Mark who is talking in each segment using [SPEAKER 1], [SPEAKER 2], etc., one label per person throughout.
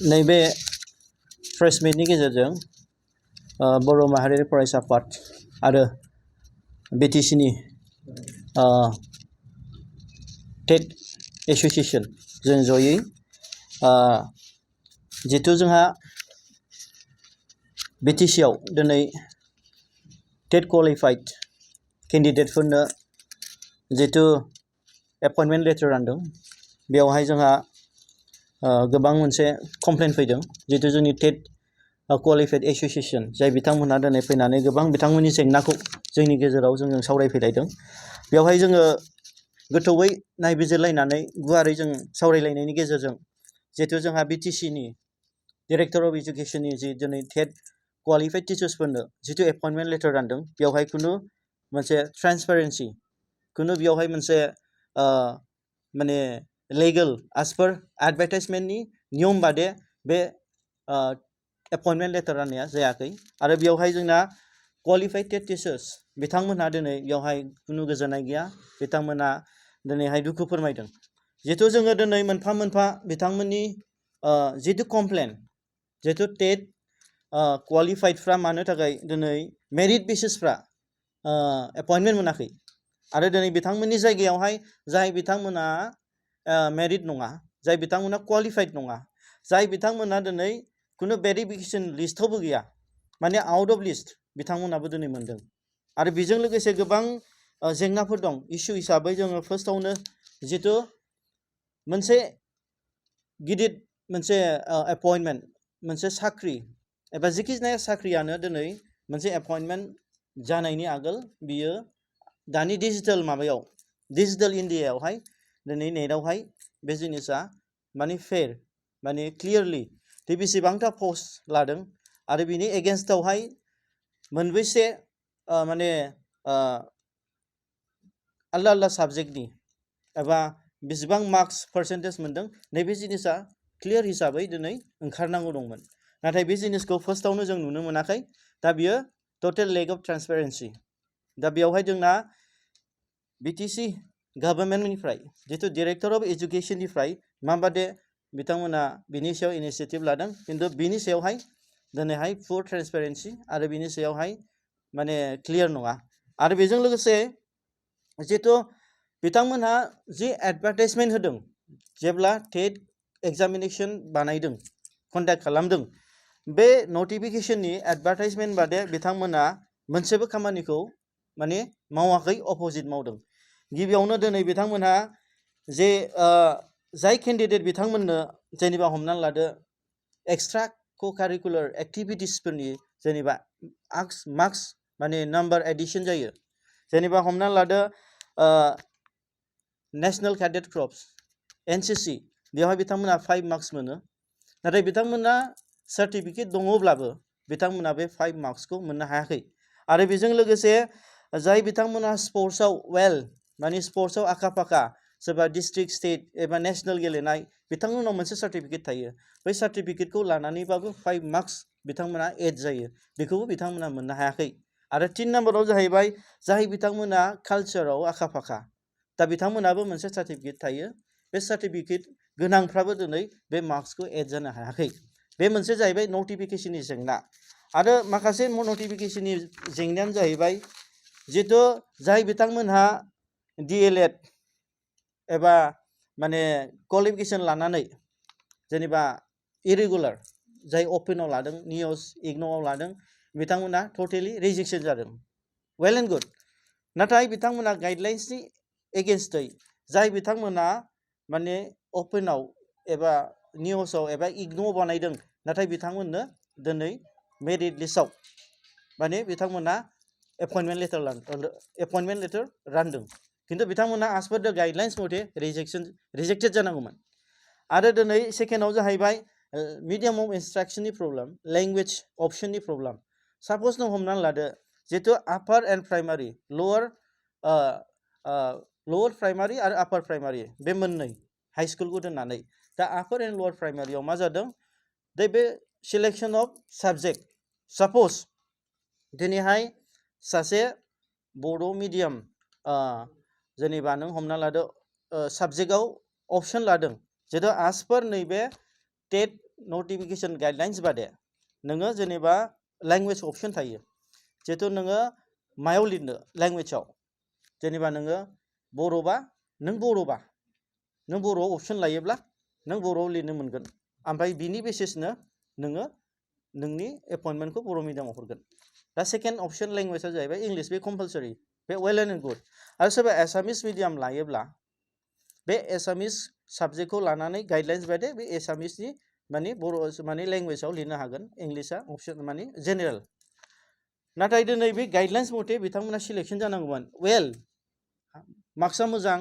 [SPEAKER 1] नैबे प्रेस मिटनि गेजेरजों बर' माहारियारि फरायसा आफाद आरो बिटिसिनि टेट एसोसिएशन जों जयै जितु जोंहा बिटिसिआव दिनै टेट क्वालिफाइड केन्डिडेटफोरनो जितु एपइन्टमेन्ट लेटार रानदों बेवहाय जोंहा गोबां मोनसे कमप्लेन फैदों जितु जोंनि टेट क्वालिफाइड एसोसिएशन जाय बिथांमोनहा दिनै फैनानै गोबां बिथांमोननि जेंनाखौ जोंनि गेजेराव जों सावरायफैलायदों बेवहाय जोङो गोथौयै नायबिजिरलायनानै गुवारै जों सावरायलायनायनि गेजेरजों जितु जोंहा बिटिसिनि डाइरेक्टर अफ एजुकेशननि जि दिनै टेट क्वालिफाइड टिचार्सफोरनो जितु एपइन्टमेन्ट लेटार रानदों बेवहाय खुनु मोनसे ट्रान्सपारेन्सि खुनु बेवहाय मोनसे माने लेगेल एज पर एडभार्टाइजमेन्टनि नियम बादे बे एपइन्टमेन्ट लेटार राननाया जायाखै आरो बेवहाय जोंना क्वालिफाइड टेट टिचार्स बिथांमोनहा दिनै बेवहाय खुनु गोजोननाय गैया बिथांमोनहा दिनैहाय दुखु फोरमायदों जितु जोङो दिनै मोनफा मोनफा बिथांमोननि जितु कमप्लेन जितु टेट क्वालिफाइडफ्रा मानो थाखाय दिनै मेरिट बेसिसफ्रा एपइन्टमेन्ट मोनाखै आरो दिनै बिथांमोननि जायगायावहाय जाय बिथांमोना मेरिट नङा जाय बिथांमोना क्वालिफाइड नङा जाय बिथांमोना दिनै खुनु भेरिफिकेसन लिस्टआवबो गैया माने आउट अफ लिस्ट बिथांमोनाबो दिनै मोनदों आरो बेजों लोगोसे गोबां जेंनाफोर दं इस्यु हिसाबै जोङो फार्स्टआवनो जितु मोनसे गिदिर मोनसे एपइन्टमेन्ट मोनसे साख्रि एबा जिखि जाया साख्रियानो दिनै मोनसे एपइन्टमेन्ट जानायनि आगोल बियो दानि डिजिटेल माबायाव डिजिटेल इन्डियायावहाय दिनै नेटआवहाय बे जिनिसा माने फेर माने क्लियारलि दि बेसेबांथा पस्ट लादों आरो बिनि एगेन्स्टआवहाय मोनबेसे माने आलदा आलदा साबजेक्टनि एबा बेसेबां मार्क्स पार्सेन्टेज मोनदों नैबे जिनिसा क्लियार हिसाबै दिनै ओंखारनांगौ दंमोन नाथाय बे जिनिसखौ फार्स्टआवनो जों नुनो मोनाखै दा बियो टटेल लेक अफ ट्रान्सपेरेन्सि दा बेवहाय जोंना बिटिसि गभर्नमेन्टनिफ्राय जितु डाइरेक्टर अफ एजुकेशननिफ्राय माबादे बिथांमोना बिनि सायाव इनिशिएटिभ लादों खिन्थु बिनि सायावहाय दिनैहाय फुल ट्रेन्सपेरेन्सि आरो बिनि सायावहाय माने क्लियार नङा आरो बेजों लोगोसे जितु बिथांमोनहा जि एडभार्टाइजमेन्ट होदों जेब्ला टेट एग्जामिनेसन बानायदों कन्डाक्ट खालामदों बे नटिफिकेसननि एडभार्टाइजमेन्ट बादे बिथांमोना मोनसेबो खामानिखौ माने मावाखै अपोजिट मावदों गिबियावनो दिनै बिथांमोनहा जे जाय केन्डिडेट बिथांमोननो जेनेबा हमनानै लादो एक्सट्रा को कारिकुलार एक्टिभिटिसफोरनि जेनेबा मार्क्स माने नाम्बार एडिसन जायो जेनेबा हमनानै लादो नेशनेल कैडेट क्रप्स एनसीसी बेवहाय बिथांमोना 5 मार्क्स मोनो नाथाय बिथांमोना सार्टिफिकेट दङब्लाबो बिथांमोना बे 5 मार्क्सखौ मोननो हायाखै आरो बेजों लोगोसे जाय बिथांमोना स्पर्ट्सआव वेल माने स्पर्ट्सआव आखा फाखा सोरबा डिस्ट्रिक्ट स्टेट एबा नेशनेल गेलेनाय बिथांमोनाव मोनसे सार्टिफिकेट थायो बै सार्टिफिकेटखौ लानानैबाबो 5 मार्क्स बिथांमोना एड जायो बेखौबो बिथांमोना मोननो हायाखै आरो 3 नाम्बाराव जाहैबाय जाय बिथांमोना कालचाराव आखा फाखा दा बिथांमोनाबो मोनसे सार्टिफिकेट थायो बे सार्टिफिकेट गोनांफ्राबो दिनै बे मार्क्सखौ एड जानो हायाखै बे मोनसे जाहैबाय नटिफिकेसननि जेंना आरो माखासे नटिफिकेसननि जेंनायानो जाहैबाय जितु जाय बिथांमोनहा DLED एबा माने क्वालिफिकेसन लानानै जेनेबा इरेगुलार जाय अपेनाव लादों नियस इग्न'आव लादों बिथांमोना टटेलि रिजेक्सन जादों वेल एन्ड गुड नाथाय बिथांमोना गाइडलाइन्सनि एगेन्स्टै जाय बिथांमोना माने अपेनाव एबा नियसआव एबा इग्न'आव बानायदों नाथाय बिथांमोननो दिनै मेरिट लिस्टआव माने बिथांमोना एपइन्टमेन्ट लेटार रानदों खिन्थु बिथांमोना एज पर द गाइडलाइन्स मथे रिजेक्टेड जानांगौमोन आरो दिनै सेकेन्डआव जाहैबाय मिडियाम अफ इन्सट्राक्शननि प्रब्लेम लेंगुवेज अप्शननि प्रब्लेम साप'ज नों हमनानै लादो जितु आपार एन्ड प्राइमारि लवार प्राइमारि आरो आपार प्राइमारि बे मोननै हाई स्कुलखौ दोननानै दा आपार एन्ड लवार प्राइमारियाव मा जादों दा बे सिलेक्शन अफ साबजेक्ट साप'ज दिनैहाय सासे बड' मिडियाम जेनेबा नों हमना लादो साबजेक्टआव अपसन लादों जितु एज पर नैबे टेट नटिफिकेशन गाइडलाइन्स बादे नोङो जेनेबा लेंगुवेज अपसन थायो जिहेतु नोङो मायाव लिरनो लेंगुवेजाव जेनेबा नोङो बर'बा नों बर'आव अपसन लायोब्ला नों बर'आव लिरनो मोनगोन ओमफ्राय बिनि बेसिसनो नोङो नोंनि एपइन्टमेन्टखौ बर' मिडियामाव हरगोन दा सेकेन्ड अपसन लेंगुवेजआ जाहैबाय इंलिश बे कम्पालसरि बे वेल एन्ड गुड आरो सोरबा एसामिस मिडियाम लायोब्ला बे एसामिस साबजेक्टखौ लानानै गाइडलाइन्स बायदि बे एसामिसनि माने बर' माने लेंगुवेजाव लिरनो हागोन इंलिशआ अपसन माने जेनेरेल नाथाय दिनै बे गाइडलाइन्स मथे बिथांमोना सिलेक्सन जानांगौमोन वेल मार्क्सआ मोजां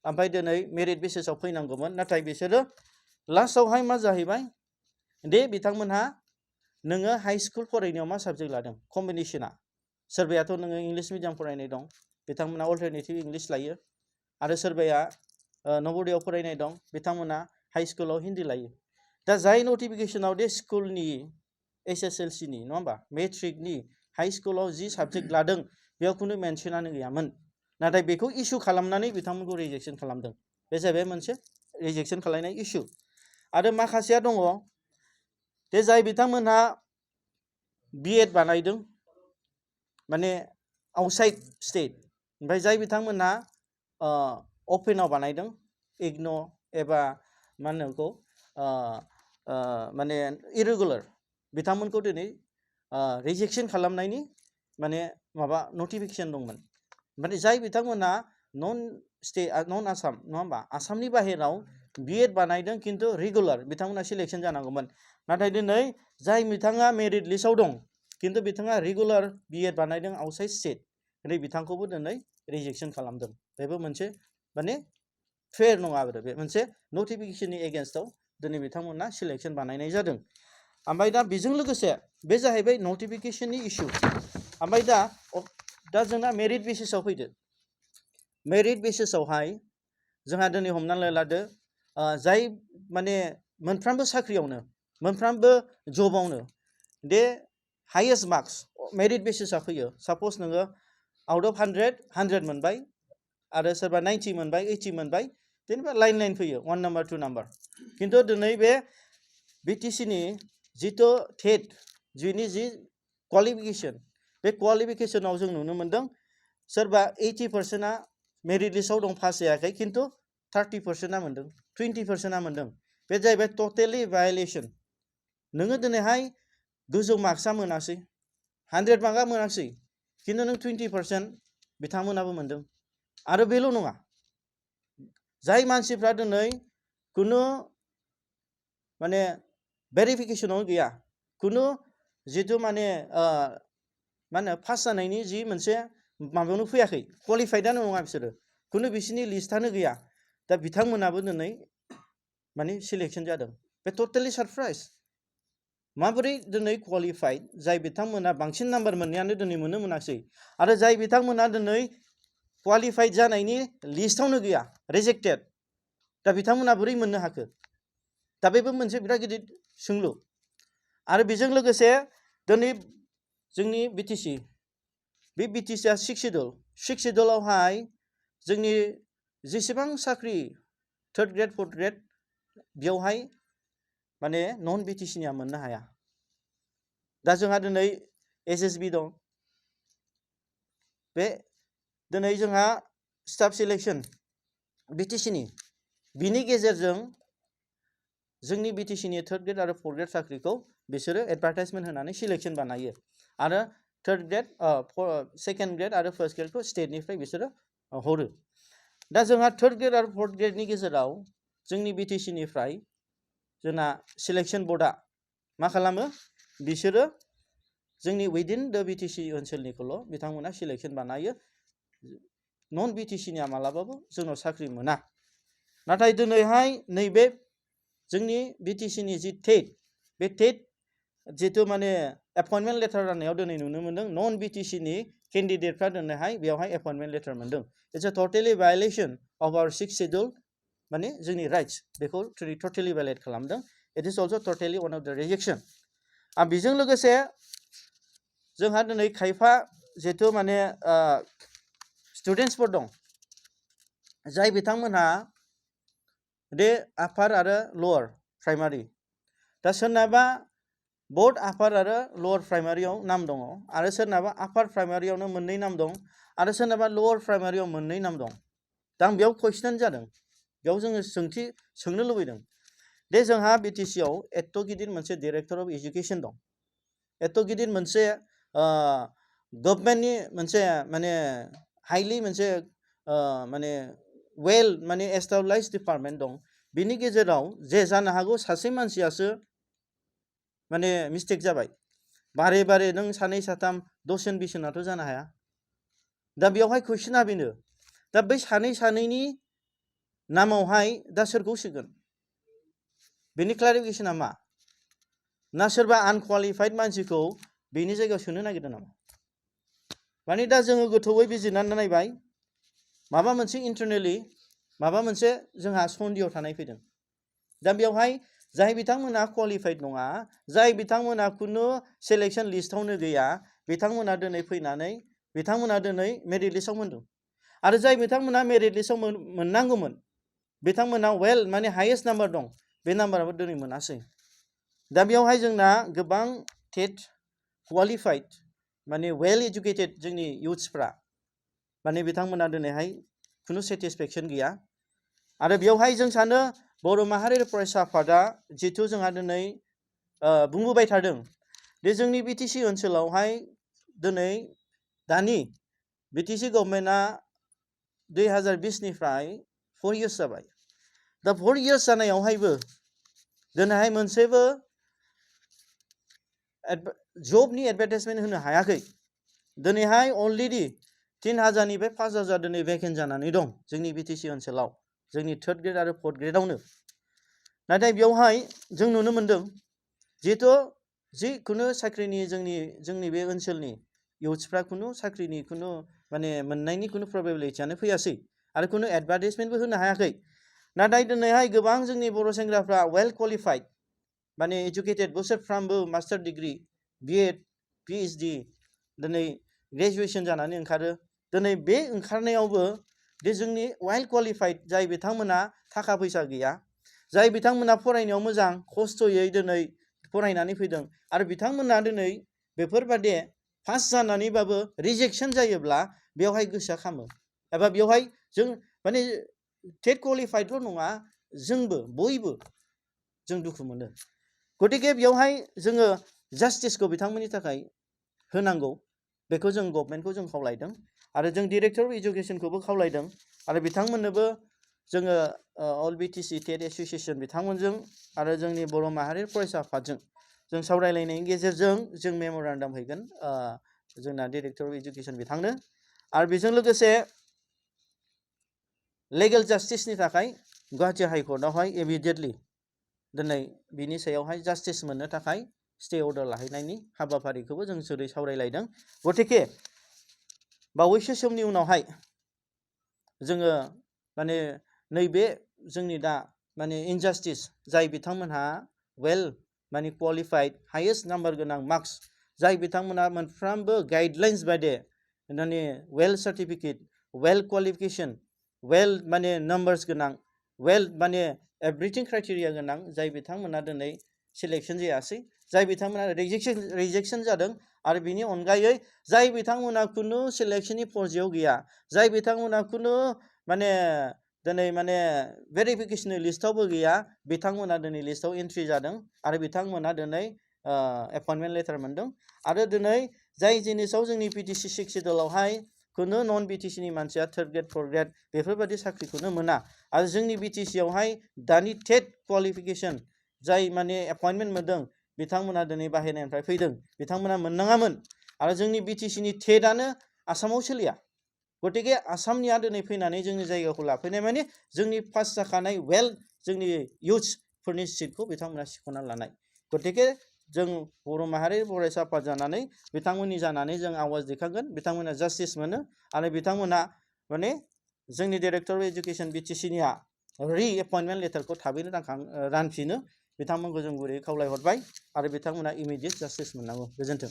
[SPEAKER 1] ओमफ्राय दिनै मेरिट बेसिसाव फैनांगौमोन नाथाय बिसोरो लास्टआवहाय मा जाहैबाय दे बिथांमोनहा नोङो हाई स्कुल फरायनायाव मा साबजेक्ट लादों कम्बिनेसना सोरबायाथ' नोङो इंलिश मिडियाम फरायनाय दं बिथांमोना अल्टारनेटिभ इंलिश लायो आरो सोरबाया नवोदयाव फरायनाय दं बिथांमोना हाई स्कुलाव हिन्दी लायो दा जाय नटिफिकेशनाव दे स्कुलनि SSLCनि नङा होमबा मेट्रिकनि हाई स्कुलाव जि साबजेक्ट लादों बेयाव खुनु मेनसनानो गैयामोन नाथाय बेखौ इसु खालामनानै बिथांमोनखौ रिजेक्सन खालामदों बे जाहैबाय मोनसे रिजेक्सन खालामनाय इसु आरो माखासेया दङ दे जाय बिथांमोनहा B.Ed बानायदों माने आउटसाइड स्टेट ओमफ्राय जाय बिथांमोनहा अपेनाव बानायदों इग्न' एबा मा होनो बेखौ माने इरेगुलार बिथांमोनखौ दिनै रिजेक्सन खालामनायनि माने माबा नटिफिकेशन दंमोन माने जाय बिथांमोनहा नन आसाम नङा होमबा आसामनि बाहेराव B.Ed बानायदों खिन्थु रेगुलार बिथांमोना सिलेक्सन जानांगौमोन नाथाय दिनै जाय बिथाङा मेरिट लिस्टआव दं खिन्थु बिथाङा रेगुलार B.Ed बानायदों आउटसाइड स्टेट दिनै बिथांखौबो दिनै रिजेक्सन खालामदों बेबो मोनसे माने फेयर नङा आरो बे मोनसे नटिफिकेशननि एगेन्स्टआव दिनै बिथांमोना सिलेक्सन बानायनाय जादों ओमफ्राय दा बेजों लोगोसे बे जाहैबाय नटिफिकेशननि इसु ओमफ्राय दा जोंना मेरिट बेसिसाव फैदो मेरिट बेसिसावहाय जोंहा दिनै हमनानै लादो जाय माने मोनफ्रोमबो साख्रियावनो मोनफ्रोमबो जबावनो दे हाइएस्ट मार्क्स मेरिट बेसिसा फैयो साप'ज नोङो आउट अफ 100 मोनबाय आरो सोरबा 90 मोनबाय 80 मोनबाय जेनेबा लाइन फैयो 1 नाम्बार 2 नाम्बार खिन्थु दिनै बे BTCनि जिथु टेट जिनि जि क्वालिफिकेशन बे क्वालिफिकेशनाव जों नुनो मोन्दों सोरबा 80%आ मेरिट लिस्टआव दं पास जायाखै खिन्थु 30%आ मोन्दों 20%आ मोन्दों बे जाहैबाय टटेलि भायलेसन नोङो दिनैहाय गोजौ मार्क्सआ मोनासै 100 मार्कआ मोनासै खिन्थु नों 20% बिथांमोनाबो मोन्दों आरो बेल' नङा जाय मानसिफ्रा दिनै खुनु माने भेरिफिकेशनाव गैया खुनु जिथु माने मा होनो पास जानायनि जि मोनसे माबायावनो फैयाखै क्वालिफाइडआनो नङा बिसोरो खुनु बिसोरनि लिस्टआनो गैया दा बिथांमोनाबो दिनै माने सिलेक्सन जादों बे टटेलि सारप्राइज माबोरै दिनै क्वालिफाइड जाय बिथांमोना बांसिन नाम्बार मोननायानो दिनै मोननो मोनासै आरो जाय बिथांमोना दिनै क्वालिफाइड जानायनि लिस्टआवनो गैया रिजेक्टेड दा बिथांमोना बोरै मोननो हाखो दा बेबो मोनसे बिराद गिदिर सोंलु आरो बेजों लोगोसे दिनै जोंनि BTC बे BTCआ 6 सिडुलावहाय जोंनि जेसेबां साख्रि 3rd ग्रेड 4th ग्रेड बेयावहाय माने नन BTCनिया मोननो हाया दा जोंहा दिनै SSB दं बे दिनै जोंहा स्टाफ सिलेक्सन BTCनि बिनि गेजेरजों जोंनि BTCनि 3rd ग्रेड आरो 4th ग्रेड साख्रिखौ बिसोरो एडभार्टाइजमेन्ट होनानै सिलेक्सन बानायो आरो 3rd ग्रेड 2nd ग्रेड आरो 1st ग्रेडखौ स्टेटनिफ्राय बिसोरो हरो दा जोंहा 3rd ग्रेड आरो 4th ग्रेडनि गेजेराव जोंनि BTCनिफ्राय जोंना सिलेक्सन बर्डआ मा खालामो बिसोरो जोंनि उइदिन द BTC ओनसोलनिखौल' बिथांमोना सिलेक्सन बानायो नन BTCनिया मालाबाबो जोंनाव साख्रि मोना नाथाय दिनैहाय नैबे जोंनि BTCनि जि टेट बे टेट जितु माने एपइन्टमेन्ट लेटार राननायाव दिनै नुनो मोन्दों नन BTCनि केन्डिडेटफ्रा दिनैहाय बेयावहाय एपइन्टमेन्ट लेटार मोन्दों it's a totally violation of our 6th schedule माने जोंनि राइट्स बेखौ टटेलि भायलेट खालामदों it is also' totally one of the rejection आरो बेजों लोगोसे जोंहा दिनै खायफा जितु माने स्टुडेन्टसफोर दं जाय बिथांमोनहा दे आपार आरो लवार प्राइमारि दा सोरनाबा बोर्ड आपार आरो लोअर प्राइमारियाव नाम दङ आरो सोरनाबा आपार प्राइमारियावनो मोननै नाम दं आरो सोरनाबा लोअर प्राइमारियाव मोननै नाम दं दा आं बेयाव कुइसनानो जादों बेयाव जोङो सोंथि सोंनो लुबैदों दे जोंहा BTC आव एथ' गिदिर मोनसे डाइरेक्टर अफ एजुकेशन दं एथ' गिदिर मोनसे गभर्नमेन्टनि मोनसे माने हाइलि मोनसे माने वेल माने एस्टाब्लिश डिपार्टमेन्ट दं बिनि गेजेराव जे जानो हागौ सासे मानसियासो माने मिस्टेक जाबाय बारे बारे नों सानै साथाम दसेन बिसनाथ' जानो हाया दा बेयावहाय कुइसना बेनो दा बै सानैनि नामावहाय दा सोरखौ सोगोन बेनि क्लारिफिकेशना मा ना सोरबा आनक्वालिफाइड मानसिखौ बेनि जायगायाव सोनो नागिरदों नामा माने दा जोङो गोथौयै बिजिरनानै नायबाय माबा मोनसे इन्टारनेलि माबा मोनसे जोंहा सन्देहआव थानाय फैदों दा बेयावहाय जाय बिथांमोना क्वालिफाइड नङा जाय बिथांमोना खुनु सिलेक्शन लिस्टआवनो गैया बिथांमोना दिनै फैनानै बिथांमोना दिनै मेरिट लिस्टआव मोनदों आरो जाय बिथांमोना मेरिट लिस्टआव मोननांगौमोन बिथांमोना वेल माने हाइएस्ट नाम्बार दं बे नाम्बाराबो दिनै मोनासै दा बेयावहाय जोंना गोबां टेट क्वालिफाइड माने वेल एजुकेटेड जोंनि इउथ्सफ्रा माने बिथांमोना दिनैहाय खुनु सेटिसफेक्सन गैया आरो बेयावहाय जों सानो बर' माहारियारि फरायसा आफादा जिथु जोंहा दिनै बुंबोबाय थादों दे जोंनि BTC ओनसोलावहाय दिनै दानि BTC गभर्नमेन्टआ 2020 निफ्राय 4 इयार्स जाबाय दा 4 इयार्स जानायावहायबो दिनैहाय मोनसेबो जबनि एडभार्टाइजमेन्ट होनो हायाखै दिनैहाय अलरेडि 3000 निफ्राय 5000 दिनै भेकेन्ट जानानै दं जोंनि BTC ओनसोलाव जोंनि 3rd ग्रेड आरो 4th ग्रेडआवनो नाथाय बेयावहाय जों नुनो मोनदों जिहेथु जिखुनु साख्रिनि जोंनि बे ओनसोलनि इउथ्सफ्रा खुनु साख्रिनि खुनु माने मोननायनि खुनु प्रबेबिलिटियानो फैयासै आरो खुनु एडभार्टाइजमेन्टबो होनो हायाखै नाथाय दिनैहाय गोबां जोंनि बर' सेंग्राफ्रा वेल क्वालिफाइड माने एजुकेटेड बोसोरफ्रामबो मास्टार डिग्री BEd PhD दिनै ग्रेजुएशन जानानै ओंखारो दिनै बे ओंखारनायावबो दे जोंनि वेल क्वालिफाइड जाय बिथांमोना थाखा फैसा गैया जाय बिथांमोना फरायनायाव मोजां खस्थ'यै दिनै फरायनानै फैदों आरो बिथांमोना दिनै बेफोरबादि पास जानानैबाबो रिजेक्शन जायोब्ला बेवहाय गोसोआ खामो एबा बेवहाय जों माने टेट क्वालिफाइडल' नङा जोंबो बयबो जों दुखु मोनो गतिके बेवहाय जोङो जास्टिसखौ बिथांमोननि थाखाय होनांगौ बेखौ जों गभर्नमेन्टखौ जों खावलायदों आरो जों डाइरेक्टर अफ एजुकेशनखौबो खावलायदों आरो बिथांमोननोबो जोङो अल BTC टेट एसोसिएशन बिथांमोनजों आरो जोंनि बर' माहारि फरायसा आफादजों जों सावरायलायनायनि गेजेरजों जों मेम'रेन्डाम हैगोन जोंना डाइरेक्टर अफ एजुकेशन बिथांनो आरो बेजों लोगोसे लेगेल जास्टिसनि थाखाय गुवाहाटी हाइकर्टआवहाय इमिडिएटलि दिनै बिनि सायावहाय जास्टिस मोननो थाखाय स्टे अर्डार लाहैनायनि हाबाफारिखौबो जों जेरै सावरायलायदों गतिके बावैसो समनि उनावहाय जोङो माने नैबे जोंनि दा माने इनजास्टिस जाय बिथांमोनहा वेल माने क्वालिफाइड हाइएस्ट नाम्बार गोनां मार्क्स जाय बिथांमोना मोनफ्रोमबो गाइडलाइन्स बायदि माने well certificate well qualification well माने नाम्बार्स गोनां वेल माने एभ्रिथिं क्राइटेरिया गोनां जाय बिथांमोना दिनै सिलेक्शन जायासै जाय बिथांमोना रिजेक्शन जादों आरो बिनि अनगायै जाय बिथांमोना खुनु सिलेक्शननि पर्जायाव गैया जाय बिथांमोना खुनु माने दिनै माने भेरिफिकेशन लिस्टआवबो गैया बिथांमोना दिनै लिस्टआव एन्ट्रि जादों आरो बिथांमोना दिनै एपइन्टमेन्ट लेटार मोनदों आरो दिनै जाय जिनिसाव जोंनि BTC 6 सिडुलावहाय खुनु नन BTCनि मानसिया 3rd ग्रेड 4th ग्रेड बेफोरबायदि साख्रिखौनो मोना आरो जोंनि BTC आवहाय दानि टेट क्वालिफिकेशन जाय माने एपइन्टमेन्ट मोनदों बिथांमोना दिनै बाहेरानिफ्राय फैदों बिथांमोना मोननाङामोन आरो जोंनि BTCनि टेटआनो आसामाव सोलिया गतिके आसामनिया दिनै फैनानै जोंनि जायगाखौ लाफैनाय माने जोंनि पास जाखानाय वेल जोंनि इउथ्सफोरनि सिटखौ बिथांमोना सिख'ना लानाय गतिके जों बर' माहारि फरायसा आफाद जानानै बिथांमोननि जानानै जों आवाज दैखांगोन बिथांमोना जास्टिस मोनो आरो बिथांमोना माने जोंनि डाइरेक्टर अफ एजुकेशन BTCनिया एपइन्टमेन्ट लेटारखौ थाबैनो रानफिनो बिथांमोनखौ जों गुरैयै खावलायहरबाय आरो बिथांमोना इमिडिएट जास्टिस मोननांगौ गोजोन्थों।